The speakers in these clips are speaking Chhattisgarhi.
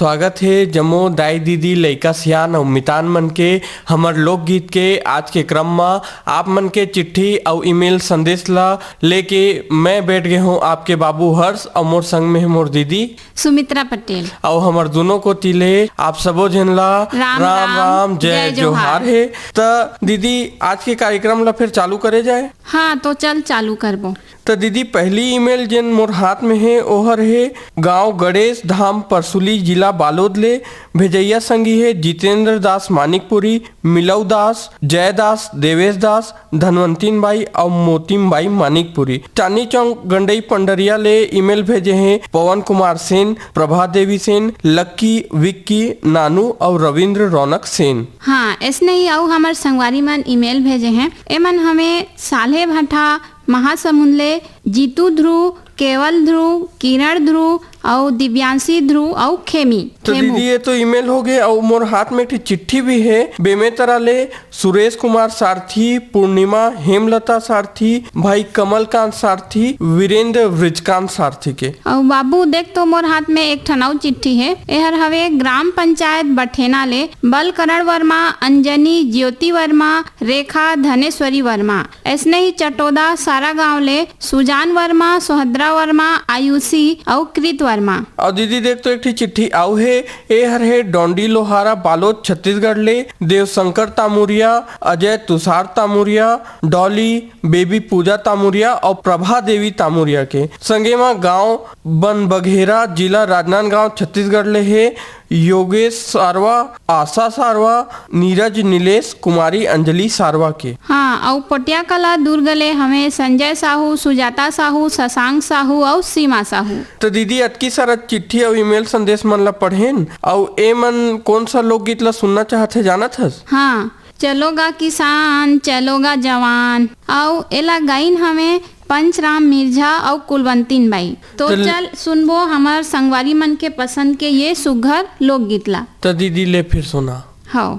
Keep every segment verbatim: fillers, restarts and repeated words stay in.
स्वागत हे जम्मो दाई दीदी, लइका सियान अउ मितान मन के हमर लोकगीत के आज के क्रम म। आप मन के चिट्ठी अउ ईमेल संदेश ला लेके मैं बैठ गए हूँ आपके बाबू हर्ष अउ मोर संग में हे मोर दीदी सुमित्रा पटेल। अउ हमर दोनों कोति ले आप सबो झन ला राम राम, राम, जय जय जोहार जोहार। हे। त दीदी, आज के कार्यक्रम ला फिर चालू करे जाए। हाँ, तो चल चालू करबो। त दीदी, पहली ईमेल जेन मोर हाथ में हे, ओहर हे गांव गणेश धाम, परसुली, जिला बालोद ले। भेजैया संगी हे जितेंद्र दास मानिकपुरी, मिलऊ दास, जय दास, देवेश दास, धनवंतीन बाई अउ मोतीम बाई मानिकपुरी। चांदनी चौक गंडई पंडरिया ले ईमेल भेजे हे पवन कुमार सेन, प्रभा देवी सेन, लक्की, विक्की, नानू अउ रविंद्र रौनक सेन। हाँ, ऐसने ही अउ हमर संगवारी मन ईमेल भेजे हैं। एमन हमें साल्हे भाठा महासमुंद ले जीतू ध्रुव, केवल ध्रुव, किरण ध्रुव अउ दिव्यांशी ध्रुव अउ खेमी, तो खेमू। दीदी, ये तो ईमेल हो गए, अउ मोर हाथ में एक ठे चिट्ठी भी है। बेमेतरा ले सुरेश कुमार सारथी, पूर्णिमा, हेमलता सारथी, भाई कमलकांत सारथी, वीरेंद्र वृजकांत सारथी के। अउ बाबू, देख तो मोर हाथ में एक ठन अउ चिट्ठी है। एहर हवे ग्राम पंचायत बठेना ले बलकरण वर्मा, अंजनी, ज्योति वर्मा, रेखा, धनेश्वरी वर्मा। ऐसने ही चटोदा सारा गांव ले सुजान वर्मा, सोहद्रा वर्मा, आयुषी अउ कृत वर्मा। अउ दीदी, देख तो एक ठी चिट्ठी आउ हे। ए हर हे डोंडी लोहारा बालोद छत्तीसगढ़ ले देवशंकर तामुरिया, अजय तुषार तामुरिया, डॉली, बेबी पूजा तामुरिया अउ प्रभा देवी तामुरिया के। संगे म गांव बनबघेरा, जिला राजनांदगांव, छत्तीसगढ़ ले हे योगेश सारवा, आशा सारवा, नीरज नीलेश, कुमारी अंजलि सारवा के। हाँ, अउ पोटिया कला दुर्ग ले हमें संजय साहू, सुजाता साहू, शशांक साहू अउ सीमा साहू। तो दीदी, अतकी सारा चिट्ठी अउ ईमेल संदेश मन ला पढ़ेन, अउ ए मन कौन सा लोकगीत ला सुनना चाहत हे, जानत हस? हाँ, चलो गा किसान, चलो गा जवान, अउ एला गाइन हमें पंचराम मिर्झा अउ कुलवंतीन बाई। तो तो ल- चल सुनबो हमर संगवारी मन के पसंद के ये सुघर लोकगीत ला। तो दीदी, ले फिर सुना। हव।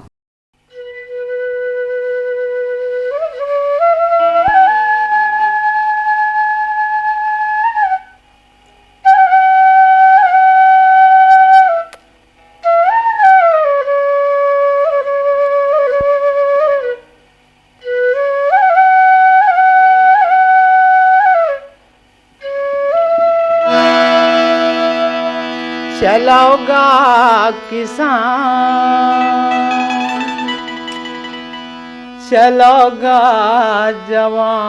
चलो गा किसान, चलो गा जवान।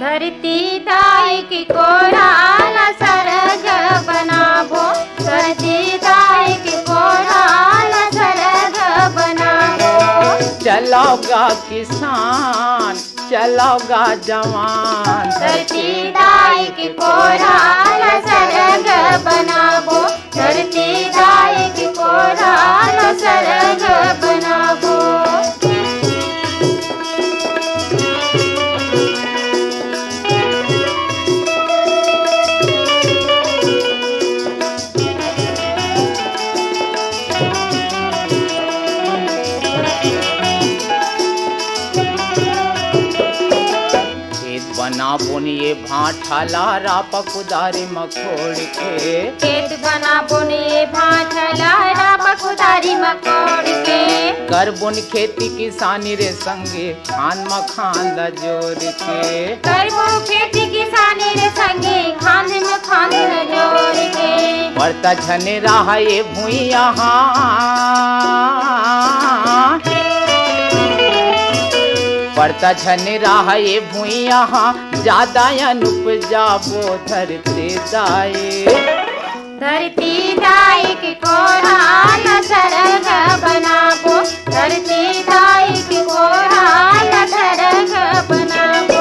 धरती दाई के कोरा ला सरग बनाबो, धरती दाई के कोरा ला सरग बनाबो। चलो गा किसान, चलो गा जवान। धरती दाई के कोरा ला सरग बनाबो, धरती दाई के कोरा ला सरग बनाबो। खेत बनाबोन ये भांठा ला रापा कुदारी म कोड़ के। खेत बनाबोन ये भांठा ला रापा कुदारी म कोड़ के। करबोन खेती किसानी रे संगे, खांध म खांध जोर के। करबो खेती किसानी रे संगे, खांध म खांध जोर के। परता झने रहा ये भुइयां हा, परता झने रहा ये भुइयां हा, जादा अन उपजाबो धरती दाई। धरती दाई के कोरा ला सरग बनाबो, धरती दाई के कोरा ला सरग बनाबो।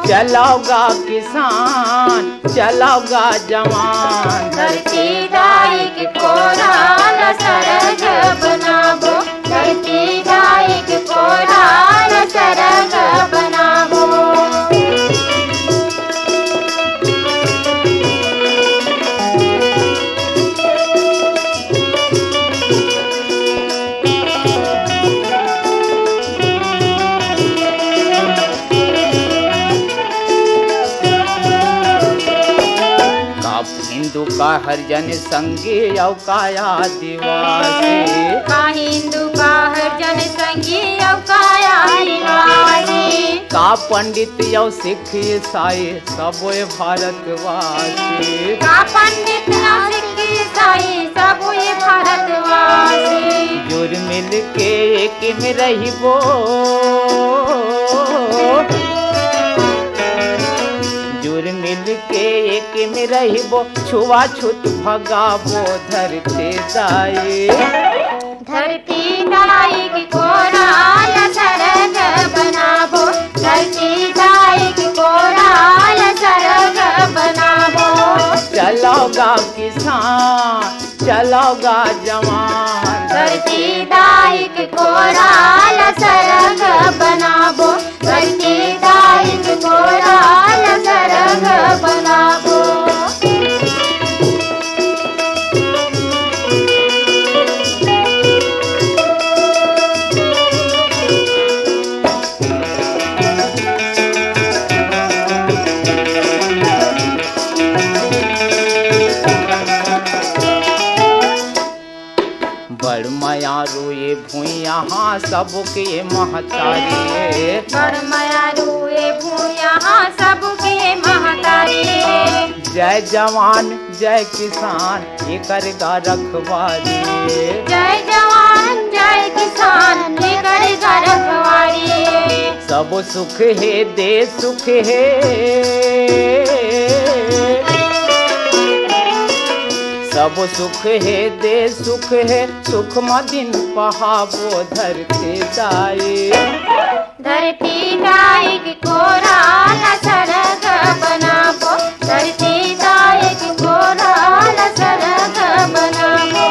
चलो गा किसान, चलो गा जवान। धरती दाई के कोरा ला सरग बनाबो, धरती दाई के कोरा ला सरग बनाबो। कब हिंदू का हरिजन संगी अउ का आदिवासी। का हिंदू का हरिजन संगी अउ का आदिवासी। का पंडित अउ सिख ईसाई सबो ये भारतवासी। का पंडित अउ सिख ईसाई सबो ये भारतवासी। जुर मिल के एक में रहिबो। जुर मिल के एक में रहिबो, छुआछूत भगाबो धरती दाई। धरती दाई के कोरा ल सरग बनाबो, धरती दाई के कोरा ल सरग बनाबो। चलो गा किसान, चलो गा जवान। धरती दाई के कोरा ल सरग बनाबो, धरती दाई के कोरा ल सरग बनाबो। बड़ मयारू ये भुइयां सबके महतारी। बड़ मयारू ये भुइयां सबके महतारी। जय जवान जय किसान, एकर गा रखवारी। जय जवान जय किसान, एकर गा रखवारी। सबो सुख हे देश सुख हे, सबो सुख हे देश सुख हे, सुख म दिन पहाबो धरती दाई। धरती दाई के कोरा ल सरग बनाबो, धरती दाई के कोरा ल सरग बनाबो।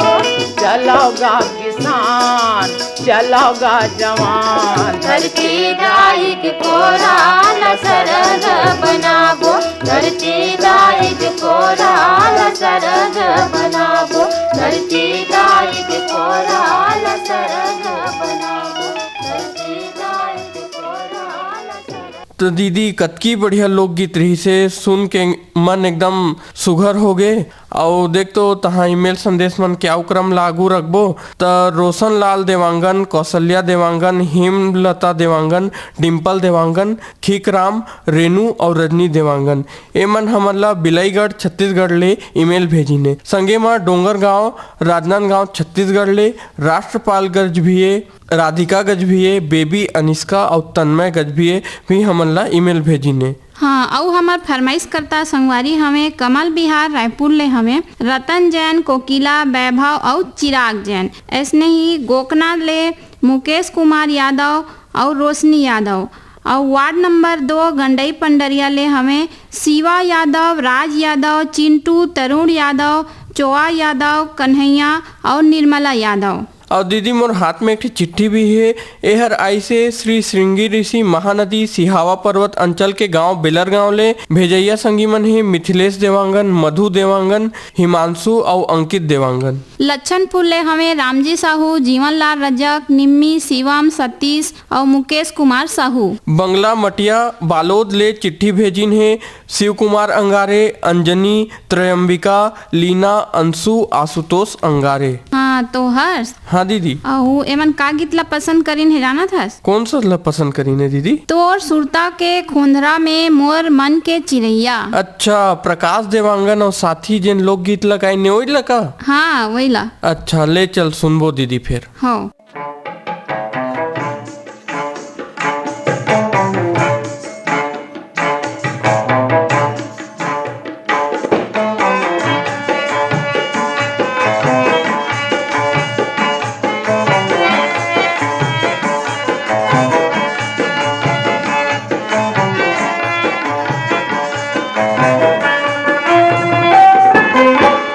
चलो गा किसान, चलो गा जवान। धरती दाई के कोरा ल सरग बनाबो, धरती दाई के कोरा ल सरग बनाबो, धरती दाई के कोरा ल सरग बनाबो, धरती दाई के कोरा ल सरग। तो दीदी, कतकी बढ़िया लोकगीत रहिस हे, सुन के मन एकदम सुघर हो गे। अउ देख तो तहाँ email संदेश मन के अउ क्रम ल आगू रखबो, त रोशन लाल देवांगन, कौशल्या देवांगन, हेमलता देवांगन, डिम्पल देवांगन, खीकराम, रेनू अउ रजनी देवांगन, ए मन हमन ला बिलईगढ़ छत्तीसगढ़ ले email भेजिन हे। संगे म डोंगरगांव, राजनांदगांव छत्तीसगढ़ ले राष्ट्रपालगंज भी ए, राधिका गजभिये, बेबी अनिष्का अउ तन्मय गजभिये भी हमन ला email भेजिन हे। हाँ, अउ हमर फरमाइश करता संगवारी हवे कमल बिहार रायपुर ले हवे, रतन जैन, कोकिला, वैभव अउ चिराग जैन। अइसने ही गोकना ले मुकेश कुमार यादव अउ रोशनी यादव, अउ वार्ड नंबर दो गंडई पंडरिया ले हवे शिवा यादव, राज यादव, चिंटू, तरुण यादव, चोआ यादव, कन्हैया अउ निर्मला यादव। अउ दीदी, मोर हाथ में एक ठी चिट्ठी भी हे। एहर आइस हे श्री श्रृंगी ऋषि महानदी सिहावा पर्वत अंचल के गांव बेलर गांव ले। भेजइया संगी मन हे मिथिलेश देवांगन, मधु देवांगन, हिमांशु अउ अंकित देवांगन। लच्छनपुर ले हवे रामजी साहू, जीवनलाल रजक, निम्मी, शिवम, सतीश अउ मुकेश कुमार साहू। बंगला मटिया बालोद ले चिट्ठी भेजिन हे शिव कुमार अंगारे, अंजनी, त्रयंबिका, लीना, अंशु, आशुतोष अंगारे। हाँ, तो हर्ष। हाँ दीदी। अहू एमन का गीत ला पसंद करिन हे, जानत हस? कौन सा ला पसंद करिन हे दीदी? तोर सुरता के खोंधरा में मोर मन के चिरैया। अच्छा, प्रकाश देवांगन अउ साथी जेन लोकगीत ला गाइन हे, वही ला का? हाँ, वही ला। अच्छा, ले चल सुनबो दीदी फिर। हो।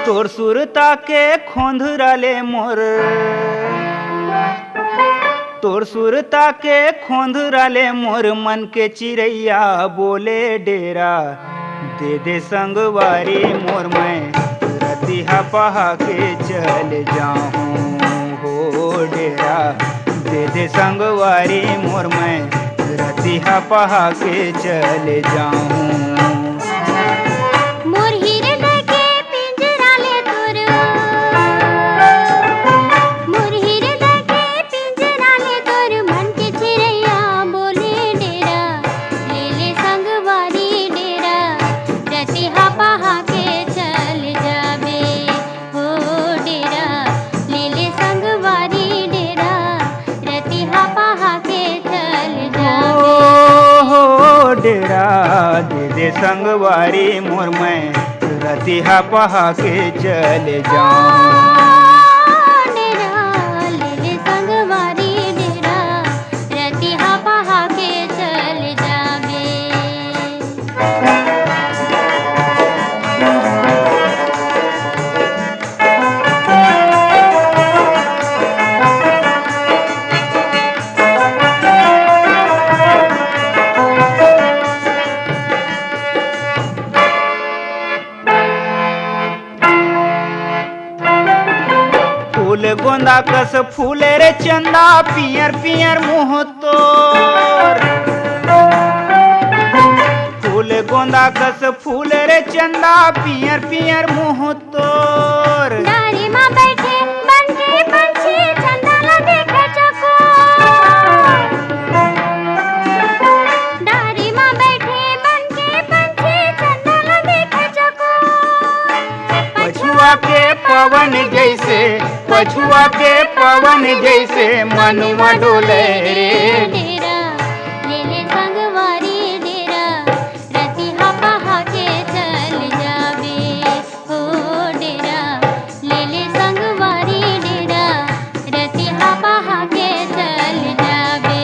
तोर सुरता के खोंधरा ले मोर, तोर सुरता के खोंधरा ले मोर मन के चिरैया बोले डेरा। दे दे संगवारी मोर, मैं रतिहा पहा के चल जाहूँ हो डेरा। दे दे संगवारी मोर, मैं रतिहा पहा के चल जाहूँ। मोर हिरदा के पिंजरा दे संगवारी मोर, मैं रतिहा पहा के चले जाऊं। डेरा ले ले संगवारी डेरा, रतिहा पहा के चले जाबे। फूल गोंदा कस फूले रे चंदा, पियर पियर मुंह तोर। फूल गोंदा कस फूले रे चंदा, पियर पियर मुंह तोर। डारी मा बैठे बन के पंछी, चंदा ला देखे चकोर। डारी मा बैठे बन के पंछी, चंदा ला देखे चकोर। पछुआ के पवन जैसे, पछुआ के पवन जैसे, मनुआ डोले रे। डेरा ले ले संगवारी डेरा, रतिहा पहा के चल जाबे। हो डेरा ले ले संगवारी डेरा, रतिहा पहा के चल जाबे।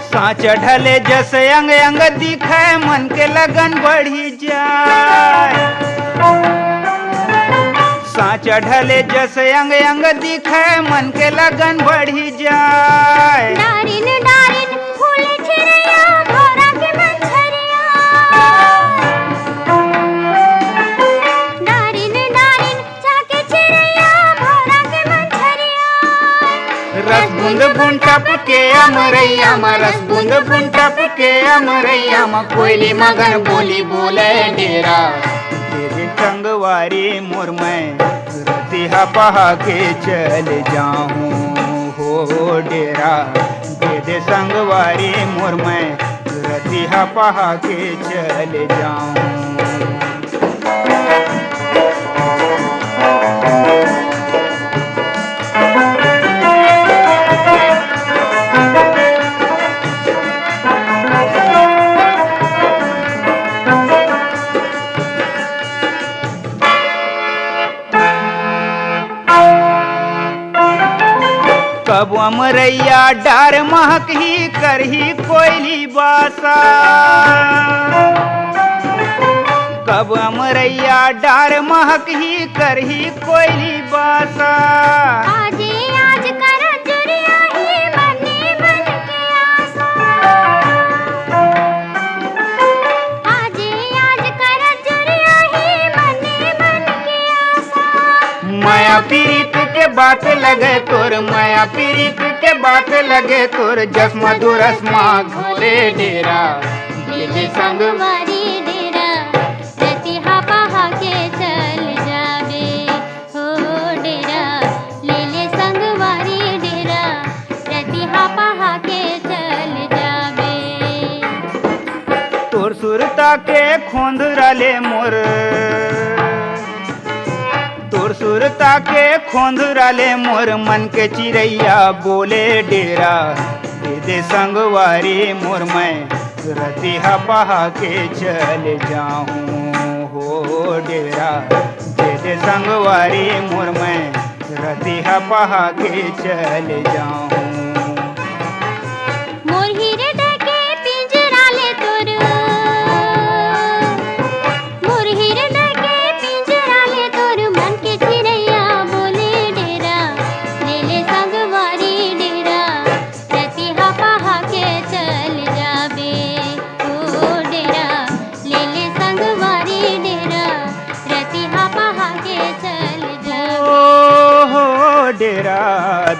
साँच ढले जस अंग अंग दिखे, मन के लगन बढ़ी जाए। साँच ढले जस अंग अंग दिखे, मन के लगन बढ़ी जाए। डारिन डारिन फूल चिरैया, भौरा के मंझरिया। डारिन डारिन चाके चिरैया, भौरा के मंझरिया। रस बूंद बूंद टपके अमरैया मा, रस बूंद बूंद टपके अमरैया मा, कोयली मगन बोली बोले डेरा। दे दे संगवारी मोर, मैं रतिहा पहा के चल जाहूँ। हो डेरा दे दे संगवारी मोर, मैं रतिहा पहा के चल जाहूँ। कब अमरैया डार महकही, करही कोयली बासा। कब अमरैया डार महकही, करही कोयली बासा। आजे आज कर जुरिया ही, मने मन के आसा। आजे आज कर जुरिया ही, मने मन के आसा। मया पीरित के बात लगे तोर, मया पीरित के बात लगे तोर, जस मधुरस मा घोले डेरा। ले ले संगवारी डेरा, रतिहा पहा के चल जाबे। हो डेरा ले ले संगवारी डेरा, रतिहा पहा के चल जाबे। तोर सुरता के खोंधरा ले मोर, तोर सुरता के खोंधरा ले मोर, मन के चिरैया बोले डेरा। दे दे संगवारी मोर, मैं रतिहा पहा के चल जाहूँ। हो डेरा दे दे संगवारी मोर, मैं रतिहा पहा के चल जाहूँ। मोर हृदय के पिंजरा ले तोर, मोर हृदय के पिंजरा ले तोर, मन के चिरैया बोले डेरा, ले ले संगवारी डेरा, रतिहा पहा के चल जाबे। ओ डेरा ले ले संगवारी डेरा, रतिहा पहा के चल जाबे। ओ हो डेरा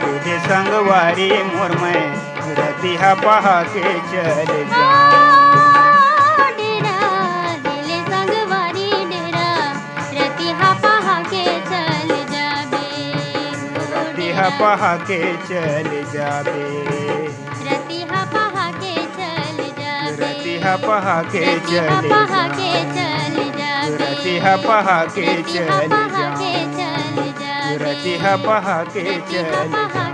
दे दे संगवारी मोर, मैं रतिहा पहा के चल जाऊं। ओ डेरा ले ले संगवारी डेरा, रतिहा पहा के चल जाबे। रतिहा पहा के चल जाबे। रतिहा पहा के चल जाबे। रतिहा पहा के चल जाबे। रतिहा पहा के चल जाबे। रतिहा पहा के चल जाबे।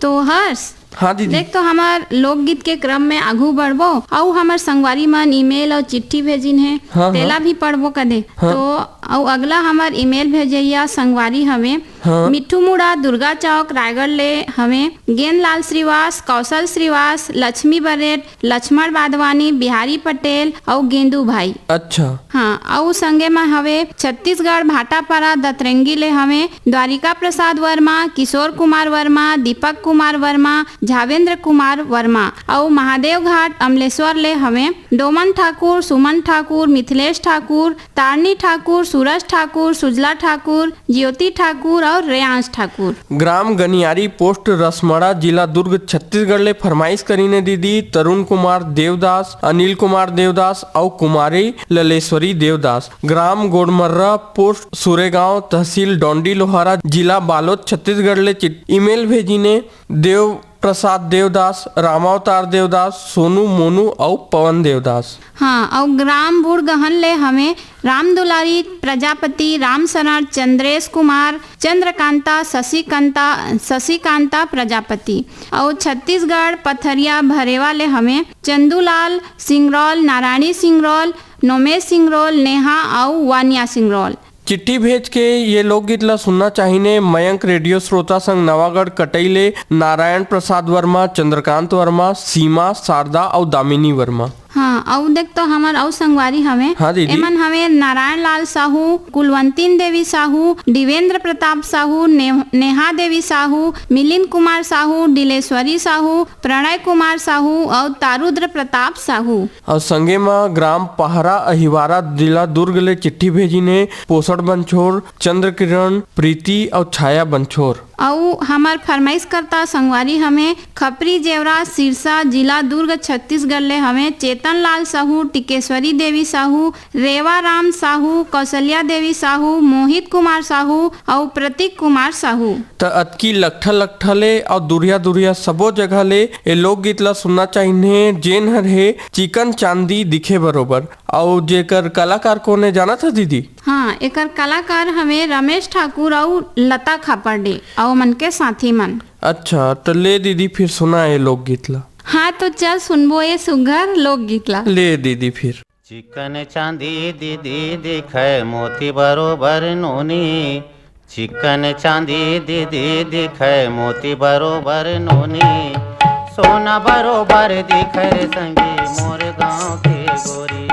तो हर्ष, हाँ दीदी। देख, तो हमर लोकगीत के क्रम में आगू बढ़बो, अउ हमर संगवारी मन ईमेल अउ चिट्ठी भेजिन हे, हाँ, तेला हाँ। भी पढ़बो कदे। हाँ। तो अउ अगला हमर ईमेल भेजइया संगवारी हवे, हाँ। मिट्ठू मुड़ा, दुर्गा चौक, रायगढ़ ले हवे गेंदलाल श्रीवास, कौशल श्रीवास, लक्ष्मी बरेट, लक्ष्मण बादवानी, बिहारी पटेल अउ गेंदू भाई। अच्छा। हाँ, अउ संगे म हवे छत्तीसगढ़ भाटापारा दतरेंगी ले हवे द्वारिका प्रसाद वर्मा, किशोर कुमार वर्मा, दीपक कुमार वर्मा, झावेंद्र कुमार वर्मा, अउ महादेव घाट अमलेश्वर ले हवे डोमन ठाकुर, सुमन ठाकुर, मिथिलेश ठाकुर, तारनी ठाकुर, सूरज ठाकुर, सुजला ठाकुर, ज्योति ठाकुर अउ रेयांश ठाकुर। ग्राम गनियारी, पोस्ट रसमड़ा, जिला दुर्ग, छत्तीसगढ़ ले फरमाइश करीने दीदी तरुण कुमार देवदास, अनिल कुमार देवदास अउ कुमारी ललेश्वरी देवदास। ग्राम गोड़मर्रा, पोस्ट सुरेगांव, तहसील डोंडी लोहारा, जिला बालोद, छत्तीसगढ़ ले चिट-, ईमेल भेजिने देव प्रसाद देवदास, रामावतार देवदास, सोनू, मोनू अउ पवन देवदास। हाँ, अउ ग्राम बूढ़गहन ले हवे राम दुलारी प्रजापति, राम शरण, चंद्रेश कुमार, चंद्रकांता, शशिकांता, शशिकांता प्रजापति। अउ छत्तीसगढ़ पथरिया भरेवा ले हवे चंदूलाल सिंगरौल, नारायणी सिंगरौल, नोमेश सिंगरौल, नेहा अउ वानिया सिंगरौल। चिट्ठी भेज के ये लोकगीत ला सुनना चाहिने मयंक रेडियो श्रोता संघ नवागढ़ कटई ले नारायण प्रसाद वर्मा, चंद्रकांत वर्मा, सीमा, शारदा अउ दामिनी वर्मा। हाँ, अउ देख तो हमर अउ संगवारी हवे। हाँ दीदी। एमन हवे नारायण लाल साहू, कुलवंतीन देवी साहू, दिवेंद्र प्रताप साहू, ने-, नेहा देवी साहू, मिलिंद कुमार साहू, डिलेश्वरी साहू, प्रणय कुमार साहू अउ तारुद्र प्रताप साहू। अउ संगे म ग्राम पहरा अहिवारा, जिला दुर्ग ले चिट्ठी भेजिन हे पोषण बंछोर, चंद्रकिरण, प्रीति अउ छाया बंछोर। अउ हमर फरमाइश करता संगवारी हमें खपरी जेवरा सिरसा, जिला दुर्ग, छत्तीसगढ़ ले हमें चेतन लाल साहू, टिकेश्वरी देवी साहू, रेवा राम साहू, कौशल्या देवी साहू, मोहित कुमार साहू अउ प्रतीक कुमार साहू। त अतकी लकठा लकठा ले अउ दुरिया दुरिया सबो जगह ले ए लोकगीत ला सुनना चाहिए, जेन हर हे चिकन चांदी दिखे बरोबर। अउ जेकर कलाकार कोन हे जानत ह दीदी? हाँ, एकर कलाकार हवे रमेश ठाकुर अउ लता खापर्डे अउ मन के साथी मन। अच्छा, त ले दीदी फिर सुना ए लोकगीत ला। हाँ, तो चल सुनबो ए सुघर लोकगीत ला। ले दीदी फिर। चिकन चांदी दीदी दिखै मोती बरोबर नोनी। चिकन चांदी दीदी दिखै मोती बरोबर नोनी। सोना बरोबर दिखै रे संगी मोर गाँव के गोरी।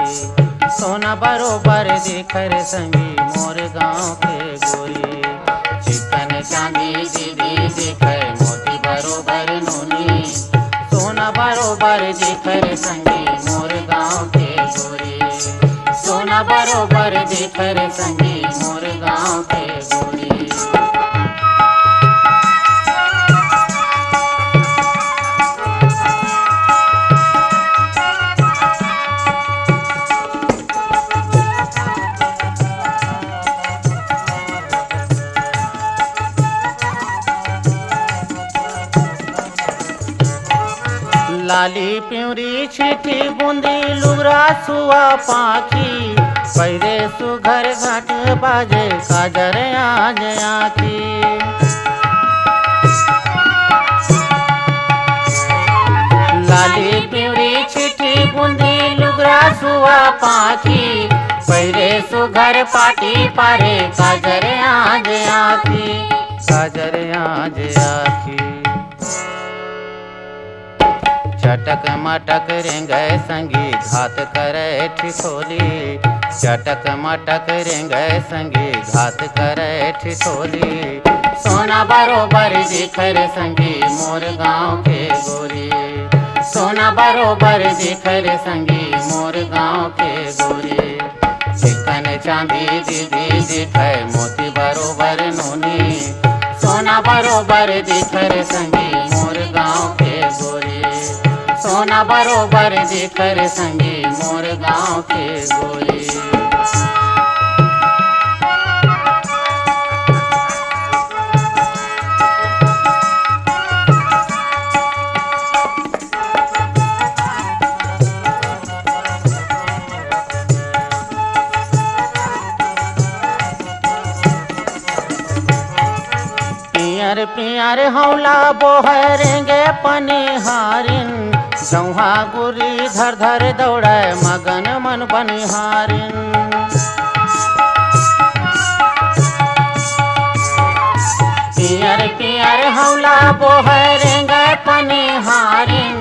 सोना बरोबर दिखै रे संगी मोर गाँव के गोरी। चिकन चांदी दीदी दिखै मोती बरोबर नोनी। सोना बरोबर दिखै रे संगी मोर गाँव के गोरी। सोना बरोबर दिखै रे संगी मोर गाँव के गोरी। लाली पिंवरी छिटी बुंदी लुगरा सुआ पाखी, पैरे सुघर घाट बाजे काजर आज आखी। लाली पिंवरी छिटी बुंदी लुगरा सुआ पाखी, पैरे सुघर पाटी पारे काजर आज आखी, काजर आज आखी। चटक मटक रेंगय संगी घात करय ठिठोली। चटक मटक रेंगय संगी घात करय ठिठोली। सोना बरोबर दिखय रे संगी मोर गाँव के गोरी। सोना बरोबर दिखय रे संगी मोर गाँव के गोरी। चिकन चांदी दीदी दिखय मोती बरोबर नोनी। सोना बरोबर दिखय रे संगी मोर गाँव के गोरी। सोना बरोबर दिखय रे संगी मोर गाँव के गोरी। अरे पियर हौला बोहय रेंगे पनिहारिन, जौहा गुरी धर धर दौड़य मगन मन बनिहारिन। पियर पियर हौला बोहय रेंगे पनिहारिन,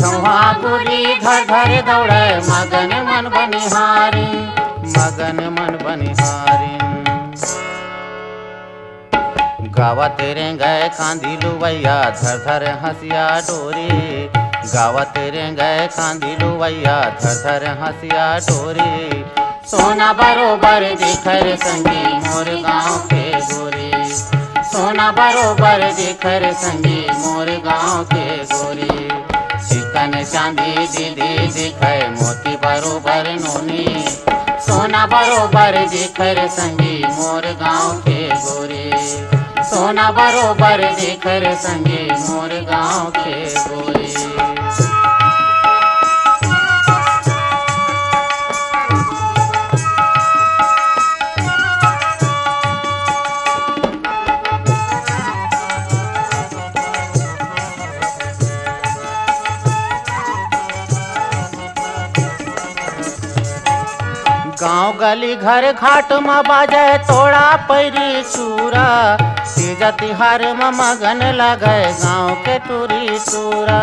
जौहा गुरी धर धर दौड़य मगन मन बनिहारिन, मगन मन बनिहारिन। गावत रेंगय कांदी लुवैया धर धर हंसिया डोरी, गावत रेंगय कांदी लुवैया धर धर हंसिया डोरी। सोना बरोबर दिखर संगी मोर गांव के गोरी, सोना बरोबर दिखर संगी मोर गांव के गोरी। चिकन चांदी दीदी दिखय मोती बरोबर नोनी, सोना बरोबर दिखर संगी मोर गांव के गोरी, सोना बरोबर दिखर संगी मोर गांव के गोरी। गांव गली घर घाट म बाजय तोड़ा पैरी सूरा, तीजा तिहार म मगन लगय गांव के टूरी टूरा।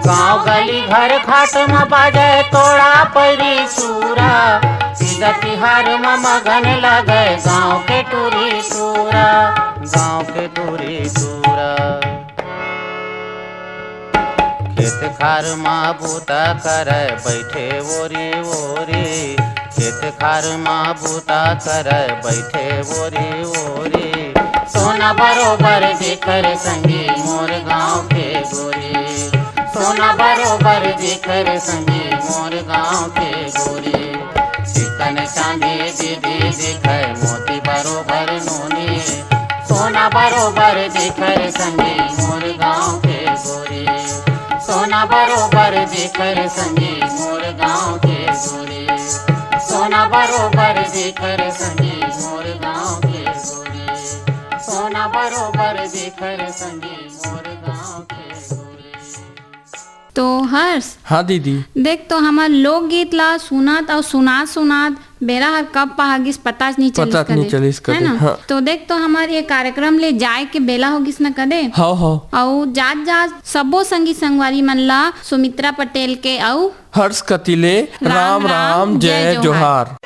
गांव गली घर घाट म बाजय तोड़ा पैरी सूरा, तीजा तिहार म मगन लगय गांव के टूरी टूरा, गांव के टूरी टूरा। खेत खार म बूता करय बइठे ओरी ओरी, खेत खार म बूता करय बइठे ओरी ओरी। सोना बरोबर दिखर संगी मोर गांव के गोरी, सोना बरोबर दिखर संगी मोर गांव के गोरी। चिकन चांदी दीदी दिखय मोती बरोबर नोनी, सोना बरोबर दिखर संगी मोर गांव के गोरी, सोना बरोबर दिखर संगी मोर गांव के गोरी, सोना बरोबर दिखर संगी मोर गांव के गोरी, सोना बरोबर दिखर संगी मोर गांव के गोरी। तो हर्ष, हाँ दीदी। देख तो हमर लोकगीत ला सुनत अउ सुनात सुनात बेरा हर कब पहा गिस पता च नइ चलिस पता च नइ कदे, चलिस है कदे, ना? हाँ। तो देख तो हमर ये कार्यक्रम ले जाए के बेला हो गिस न कदे। हव, हव। अउ जात जात सबो संगी संगवारी मन ला सुमित्रा पटेल के अउ हर्ष कति ले राम राम, जय जोहार।